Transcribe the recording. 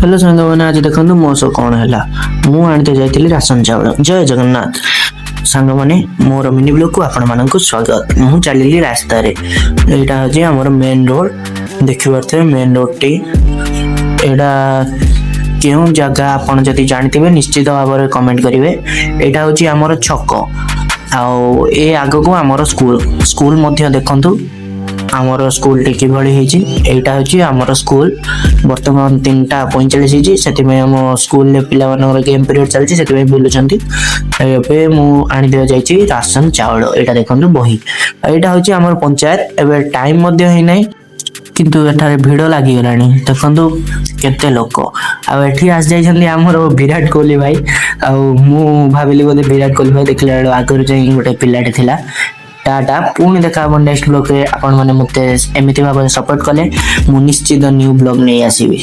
Hello ସାଙ୍ଗମାନେ, ଆଜି ଦେଖନ୍ତୁ ମୋ ସହ କ'ଣ ହେଲା। ମୁଁ ଆଣିତେ ଯାଇଥିଲି ରାସନ ଚାଉଳ। ଜୟ ଜଗନ୍ନାଥ ସାଙ୍ଗମାନେ, ମୋର ମିନି ବ୍ଲଗକୁ ଆପଣମାନଙ୍କୁ ସ୍ୱାଗତ। ମୁଁ ଚାଲିଲି ରାସ୍ତାରେ। ଏଇଟା ହେଉଛି ଆମର ମେନ୍ ରୋଡ, ଦେଖିପାରୁଥିବେ ମେନ୍ ରୋଡଟି। ଏଇଟା କେଉଁ ଜାଗା, ଆପଣ ଯଦି ଜାଣିଥିବେ ନିଶ୍ଚିତ ଭାବରେ କମେଣ୍ଟ କରିବେ। ଏଇଟା ହେଉଛି ଆମର ଛକ ଆଉ ଏ ଆଗକୁ ଆମର ସ୍କୁଲ। ସ୍କୁଲ ମଧ୍ୟ ଦେଖନ୍ତୁ, ଆମର ସ୍କୁଲଟି କିଭଳି ହେଇଛି। ଏଇଟା ହେଉଛି ଆମର ସ୍କୁଲ। ବର୍ତ୍ତମାନ 3:45 ହେଇଛି, ସେଥିପାଇଁ ଆମ ସ୍କୁଲରେ ପିଲାମାନଙ୍କର ଗେମ୍ ପିରିୟଡ଼ ଚାଲିଛି, ସେଥିପାଇଁ ବୁଲୁଛନ୍ତି। ଏବେ ମୁଁ ଆଣିଦେବା ଯାଇଛି ରାସନ ଚାଉଳ। ଏଇଟା ଦେଖନ୍ତୁ ବହି। ଏଇଟା ହେଉଛି ଆମର ପଞ୍ଚାୟତ। ଏବେ ଟାଇମ୍ ମଧ୍ୟ ହେଇନାହିଁ, କିନ୍ତୁ ଏଠାରେ ଭିଡ଼ ଲାଗିଗଲାଣି। ଦେଖନ୍ତୁ କେତେ ଲୋକ। ଆଉ ଏଠି ଆସିଯାଇଛନ୍ତି ଆମର ବିରାଟ କୋହଲି ଭାଇ। ଆଉ ମୁଁ ଭାବିଲି ବୋଧେ ବିରାଟ କୋହଲି ଭାଇ, ଦେଖିଲା ବେଳକୁ ଆଗରୁ ଯାଇ ଗୋଟେ ପିଲାଟେ ଥିଲା। ଟାଟା, ପୁଣି ଦେଖା ହବ ନେକ୍ସଟ ବ୍ଲଗରେ। ଆପଣମାନେ ମୋତେ ଏମିତି ଭାବରେ ସପୋର୍ଟ କଲେ ମୁଁ ନିଶ୍ଚିତ ନ୍ୟୁ ବ୍ଲଗ ନେଇ ଆସିବି।